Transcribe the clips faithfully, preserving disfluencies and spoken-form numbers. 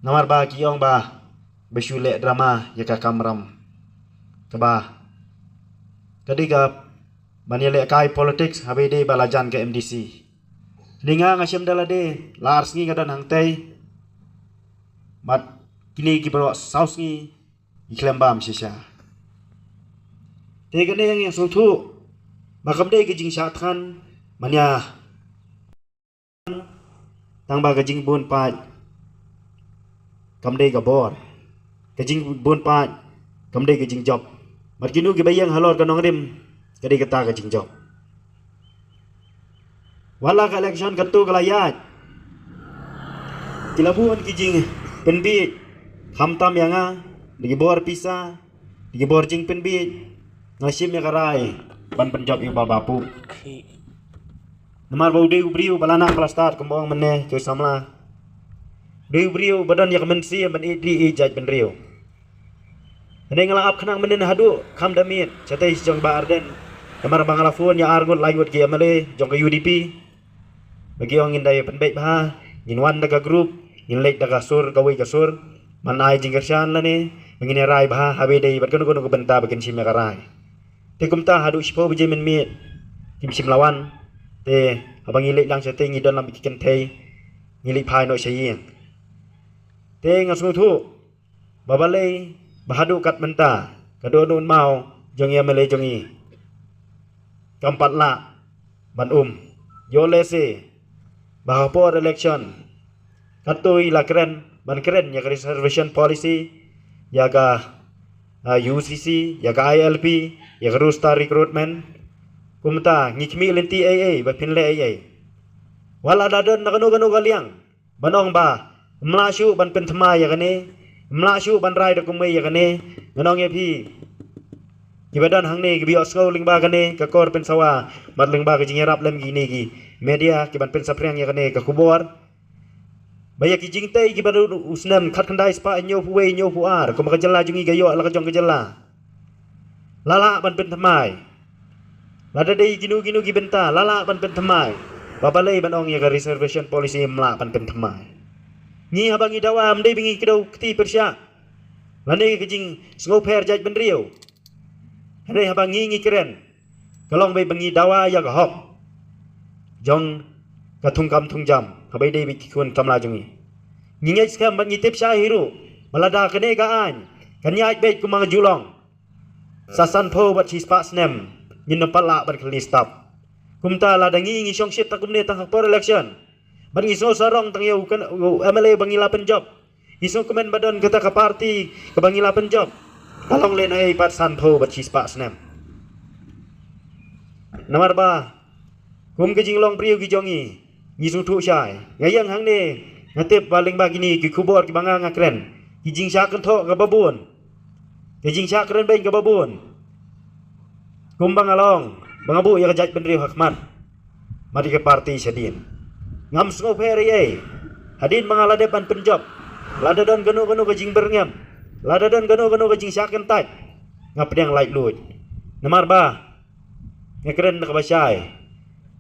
Namar ba ki ong ba ba shu leh drama ïa ka kamram, kaba ka dei ka ban ïalehkai politics haba ïadei ba la jan ka M D C. Ni nga nga shem da lade la ar sngi nga don hangtei, bad kine ki baroh saw sngi ki khlem bam shisha. Te kane nga sngewthuh ba kam dei ka jingshah thngan mania, tang ba ka jingbun paid kam dei ka bor, ka jingbun paid kam dei ka jingjop. Bad kino kiba ïeng halor ka nongrim ka dei kata ka jingjop. Wat la ka election katto ka la ïaid, ki la bun ki jingpynbiej, khamtam ïa nga, da ki bor pisa, da ki bor jingpynbiej. Nga shim ïa ka rai ban pynjop ïa u Bah Bah Pup. Namar ba u dei u briew ba la nang plastar, kumba ong mynne ki samla. U dei u briew ba don ïa ka mynsiem ban ïeit ri ïeit jaitbynriew. Hynrei nga la ap khnang mynnin haduh kham da miet shatei jong Bah Ardent. Namar ba nga la phone ïa arngut laingut ki M L A jong ka U D P. Ba ki ong ngin da ïa pynbeit bha, ngin wan da ka group, ngin leit da ka sur, kawei ka sur. Man ai jingkyrshan lane ba ngin ïa rai bha haba ïadei bad kano kano ka bynta ba kin shim ïa ka rai. Te kumta haduh shiphew baje mynmiet kim shym la wan. Te haba ngi leit lang shatei ngi don lang bad ki kynthei, ngi leit phai noh sha ïing. Te nga sngewthuh ba balei ba haduh kat mynta ka dohnud maw jong ïa M L A jong ngi kam pat lah ban um. Ïoh lehse ba ha por election katto i la kren ban kren ïa ka reservation policy, ïa ka, ah, U C C, ïa ka I L P, ïa ka roster recruitment. Kumta ngi khmih lynti ei ei ba phin leh ei ei. Wat la da don na kano kano ka liang ban ong ba ym lah shuh ban pynthymmai ïa kane, ym lah shuh ban rai da kumwei ïa kane. Ngan ong ïa phi kiba don hangne, kiba ïohsngew lyngba kane ka kor pynsawa bad lyngba ka jingïarap lem kine ki media kiban pynsaphriang ïa kane ka khubor, ba ïa ki jingtei kiba don u snem khatkhyndai spah hynñiewphew wei hynñiewphew ar, kumba ka jylla jong ngi ka ïoh la ka jong ka jylla, la lah ban pynthymmai. Lada dei kino kino ki bynta la lah ban pynthymmai. Ba balei ban ong ïa ka reservation policy ym lah ban pynthymmai? Ngi haba ngi dawa ym dei ba ngi kdew kti pyrshah lane ka jingsngewpher jaitbynriew. Hynrei haba ngi ngi kren ka long ba ngi dawa ïa ka hok jong ka thungkam thungjam haba ïadei bad ki khun samla jong ngi. Ngi ngeit skhem bad ngi tip shai hi ruh ba lada kane ka aiñ kan ïaid beit kumba ka ju long, sa sanphew bad shispah snem ngin ym pat lah ban kylli stop. Kumta lada ngi ngi shongshit tang kumne tang ha por election bad ngi sngew sarong tang ïa u kan, u M L A ba ngi la pynjop, ngi sngewkmen ba don kata ka party kaba ngi la pynjop, ka long lehnohei pat sanphew bad shispah snem. Namar ba kum ka jinglong briew ki jong ngi, ngi sngewthuh shai. Nga ïeng hangne nga tip ba lyngba kine ki khubor kiba nga nga kren, ki jingshah kynthoh kaba bun, ki jingshah kren beiñ kaba bun. Kumba nga long ba nga buh ïa ka jaitbynriew ha khmat, mat ïa ka party shadien. Ngam sngewpher ei ei. Hadien ba nga la dep ban pynjop, lada don kano kano ka jingbyrngem, lada don kano kano ka jingshah kyntait, nga pdiang laitluid. Namar ba nga kren da kaba shai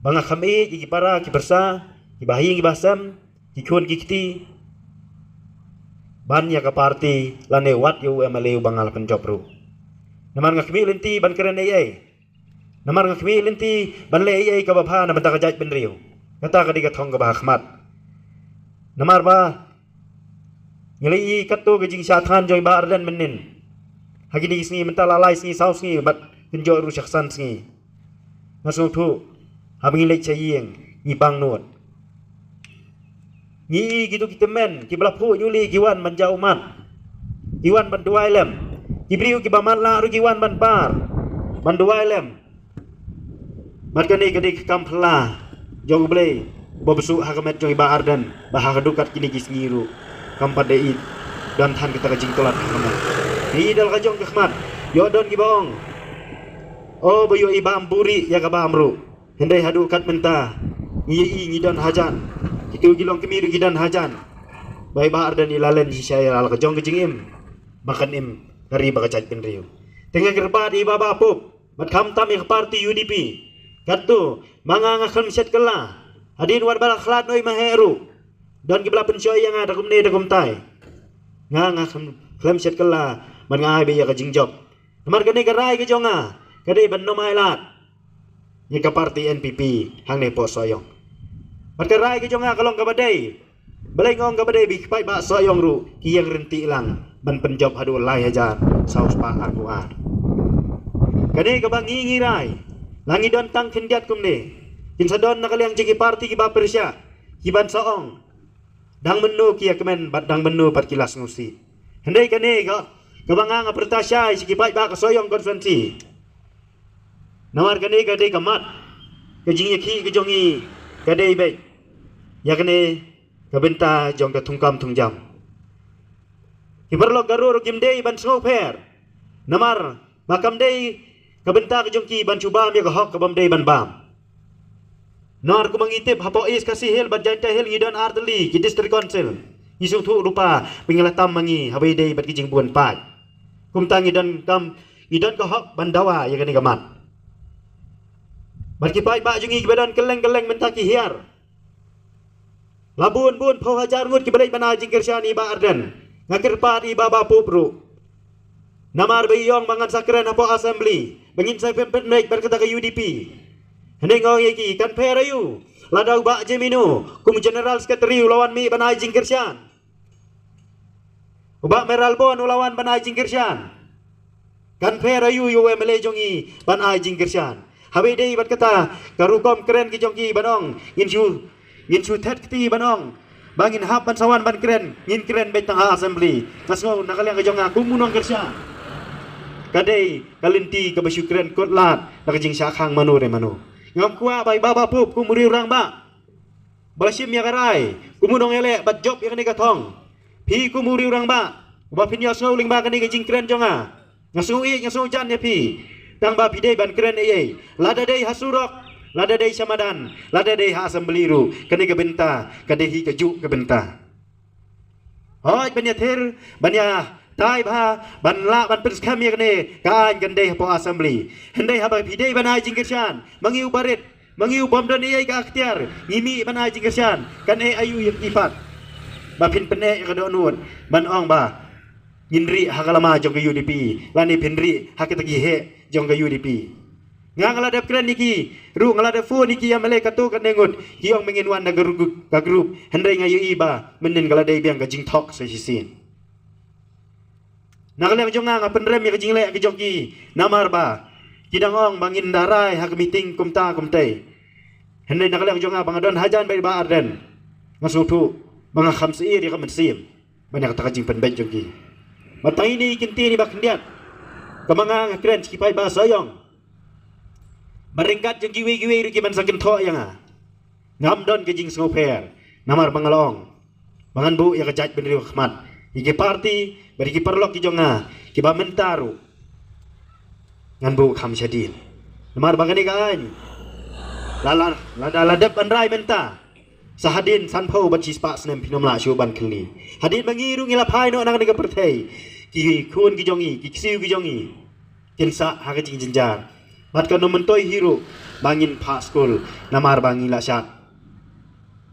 ba nga kham ïeit ïa ki para ki pyrsa, kiba ha ïing kiba ha sem, ki khun ki kti, ban ïa ka party lane wat ïa u M L A uba nga la pynjop ruh. Namar nga khmih lynti ban kren ei ei. Namar nga khmih lynti ban leh ei ei kaba bha na bynta ka jaitbynriew. Kata ka dei ka thong kaba ha khmat. Namar ba ngi la ïohi katto ka jingshah thngan jong i Bah Ardent mynnin. Ha kine ki sngi mynta la lai sngi saw sngi bad kynjoh ruh sha ka san sngi. Nga sngewthuh haba ngi leit sha ïing ngi bang nud. Ngi i kito ki tymmen kiba la phuh ñiuli ki wan ban jah ummat, ki wan ban duwai lem. Ki briew kiba matlah ruh ki wan ban par ban duwai lem. Bad kane ka dei ka kam phylla jong U Blei ba buh shuh ha ka met jong i Bah Ardent, ba ha ka dukat kine ki sngi ruh kam pat da ïeit, don than kata ka jingtlot ha ka met. Ngi i da la ka jong ka khmat, ïoh don kiba ong, o ba ïoh i bam buri ïa ka bam ruh. Hynrei haduh kat mynta ngi ïa i ngi don hajan, kito ki longkmie ruh ki don hajan. Ba i Bah Ardent i la len shisha ïa la ka jong ka jingim ba kan im ka ri bad ka jaitbynriew. Te nga kyrpad ïa i Bah Bah Pup bad khamtam ïa ka party U D P. Katto ma nga nga khlem shet kylla. Hadien wat ba la khlad noh i Maheh ruh, don kiba la pynshoi ïa nga da kumne da kumtai. Nga nga khlem shet kylla ban nga ai beit ïa ka jingjop. Namar kane ka rai ka jong nga ka dei ban nym ailad ïa ka party N P P hangne hapoh Sohiong. Bad ka rai ka jong nga ka long kaba dei. Balei nga ong kaba dei? Ba ki paidbah Sohiong ruh ki ïeng ryntih lang ban pynjop haduh lai hajar saw spah arphew ar. Kane kaba ngi ngi rai, la ngi don tang khyndiat kumne, kin sa don na ka liang jong ki party kiba pyrshah, kiban sa ong dang mynno ki ïa kmen bad dang mynno pat ki la sngewsih. Hynrei kane ka, kaba nga nga pyrta shai sha ki paidbah ka Sohiong constituency. Namar kane ka dei ka mat, ka jingïakhih ka jong ngi ka dei beit ïa kane ka bynta jong ka thungkam thungjam. Ki paralok Garo ruh kim dei ban sngewpher. Namar ba kam dei ka bynta ka jong ki ban shu bam ïa ka hok ka bym dei ban bam. Namar kumba ngi tip hapoh East Khasi Hills bad Jaintia Hills ngi don ar tylli ki district council. Ngi sngewthuh ruh ba ngi la tam ma ngi haba ïadei bad ki jingbun paid. Kumta ngi don kam, ngi don ka hok ban dawa ïa kane ka mat. Bad ki paidbah jong ngi kiba don kylleng kylleng mynta ki hiar. La bun bun phew hajar ngut kiba leit ban ai jingkyrshan ïa i Bah Ardent. Nga kyrpad ïa i Bah Bah Pup ruh. Namar ba i ong ba ngan sa kren hapoh assembly ba ngin sa pynpeit bad kata ka U D P. Hynrei nga ong ïa ki, kan pher aïu lada u Bah Jemino kum u general secretary u la wan mih ban ai jingkyrshan? U Bah Mayralborn u la wan ban ai jingkyrshan. Kan pher aïu ïa u M L A jong ngi ban ai jingkyrshan? Haba ïadei bad kata ka rukom kren ki jong ki ban ong ngin shu, ngin shu thet kti ban ong ba ngin hap ban sa wan ban kren, ngin kren beit tang ha assembly. Nga sngew na ka liang ka jong nga kum u nongkyrshan, ka dei ka lynti kaba shu kren kut lad da ka jingshah khang mano re mano. Ngam kwah ba i Bah Bah Pup kum u riew rangbah ba la shim ïa ka rai kum u nongïaleh bad jop ïa kane ka thong. Phi kum u riew rangbah uba phin ïohsngew lyngba kane ka jingkren jong nga, nga sngew ïeit nga sngew jan ïa phi. Tang ba phi dei ban kren ei ei, lada dei ha surok, lada dei sha madan, lada dei ha assembly ruh, kane ka bynta ka dei hi kajuh ka bynta. Hooid, ban ïathir, ban ïatai bha, ban lah ban pynskhem ïa kane ka aiñ kan dei hapoh assembly. Hynrei haba phi dei ban ai jingkyrshan ma ngi u barit, ma ngi u bym don ei ei ka akhtiar, ngi mih ban ai jingkyrshan, kan eh aïu ïa phi pat ba phin pyneh ïa ka dohnud ban ong ba ngin rieh ha ka lama jong ka U D P lane phin rieh ha kita ki heh jong ka U D P? Nga nga la dep kren ïa ki ruh, nga la dep phone ïa ki ïa ma lei katto katne ngut, ki ong ba ngin wan na ka group, ka group. Hynrei nga ïohi ba mynnin ka la dei biang ka jingthok sa shisien. Na ka liang jong nga nga pynrem ïa ka jingleh ka jong ki namar ba ki dang ong ba ngin da rai ha ka meeting kumta kumtei. Hynrei na ka liang jong nga ba nga don hajan bad i Bah Ardent, nga sngewthuh ba nga kham syier ïa ka mynsiem ban ïa kata ka jingpynbeit jong ki. Bad tang ine i kyntien iba khyndiat kaba nga nga kren sha ki paidbah Sohiong, ba ryngkat jong kiwei kiwei ruh kiban sa kynthoh ïa nga, ngam don ka jingsngewpher. Namar ba nga la ong ba ngan buh ïa ka jaitbynriew ha khmat ïa ki party bad ïa ki paralok ki jong nga kiba mynta ruh ngan buh kham shadien. Namar ba kane ka aiñ la, la, la, la, la dep ban rai mynta, sa hadien sanphew bad shispah snem phin ym lah shuh ban kylli. Hadien ba ngi ruh ngi la phai noh na kane ka pyrthei, ki khun ki jong ngi, ki ksiew ki jong ngi kin sah ha ka jingjynjar. Bad kan ym myntoi hi ruh ba ngin phah skul namar ba ngi la shah,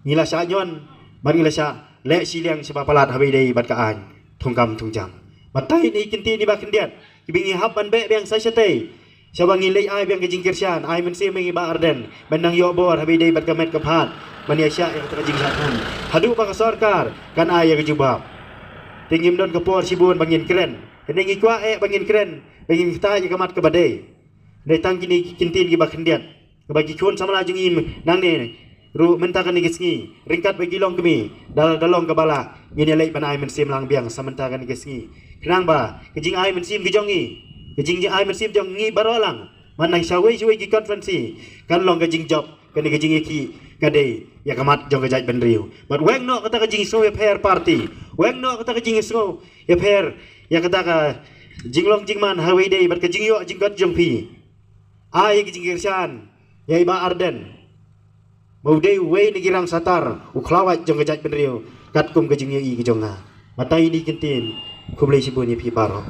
ngi la shah ñion bad ngi la shah leh shiliang shaba palat haba ïadei bad ka aiñ thungkam thungjam. Bad tang ine i kyntien iba khyndiat kiba ngi hap ban beh biang sa shatei shaba ngi leit ai biang ka jingkyrshan, ai mynsiem ïa i Bah Ardent ban nang ïoh bor haba ïadei bad ka met ka phad ban ïa shah ïa kata ka jingshah khun haduh ba ka sorkar kan ai ïa ka jubab. Te ngim don ka por shibun ba ngin kren. Hynrei ngi kwah eh ba ngin kren, ba ngin kta ïa ka mat kaba dei. Hynrei tang kine ki kyntien kiba khyndiat kaba ki khun samla jong ngi nangne ruh mynta kane ka sngi ryngkat bad ki longkmie da, da long kaba lah ngin ïa leit ban ai mynsiem lang biang sa mynta kane ka sngi. Khnang ba ka jingai mynsiem ka jong ngi, ka jing, jingai mynsiem jong ngi baroh lang, man nang shawei shawei ki constituency, kan long ka jingjop kane ka jingïakhih ka dei ïa ka mat jong ka jaitbynriew. Bad weng noh kata ka jingsngew ïapher party, weng noh kata ka jingsngew ïapher ïa kata ka jinglong jingman haba ïadei bad ka jingïoh jingkot jong phi. Ai ïa ka jingkyrshan ïa i Bah Ardent ba u dei uwei na ki rangsatar, u khlawait jong ka jaitbynriew katkum ka jingïohi ka jong nga. Bad tang ine i kyntien, khublei shibun ïa phi baroh.